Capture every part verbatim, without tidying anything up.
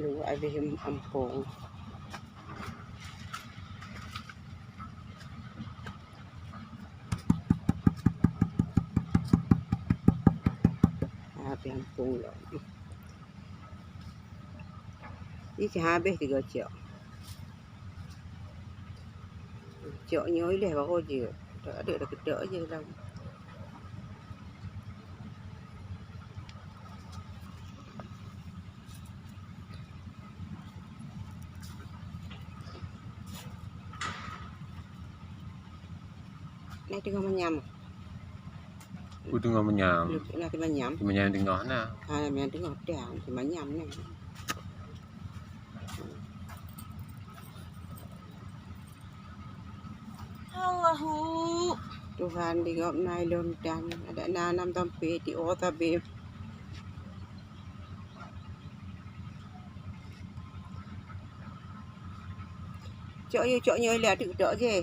Abéh ampong. Abéh ampong lom. Ih, habéh tiga cok. Cok nyoe ilèe baru jeuet. Tak ada dah keudok je lah. Nah, teungoh manyam. Ku teungoh manyam. Nah, teungoh manyam. Teungoh manyam teungoh na. Ha, manyam teungoh dah, teungoh manyam na. Allahu. Tuhan, di gobnyan lôn dan adak na nam tampe di o tabe. Cok yue, cok nyoe lé adak cok je.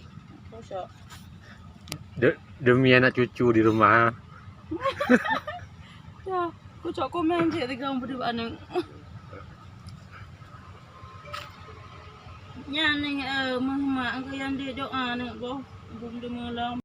De-, demi anak cucu di rumah. Ya, ku cok komen cit tiga puluh aneuk. Nyan ni, eh, meuh mak engkau yang dek doa aneuk boh. Bum di malam.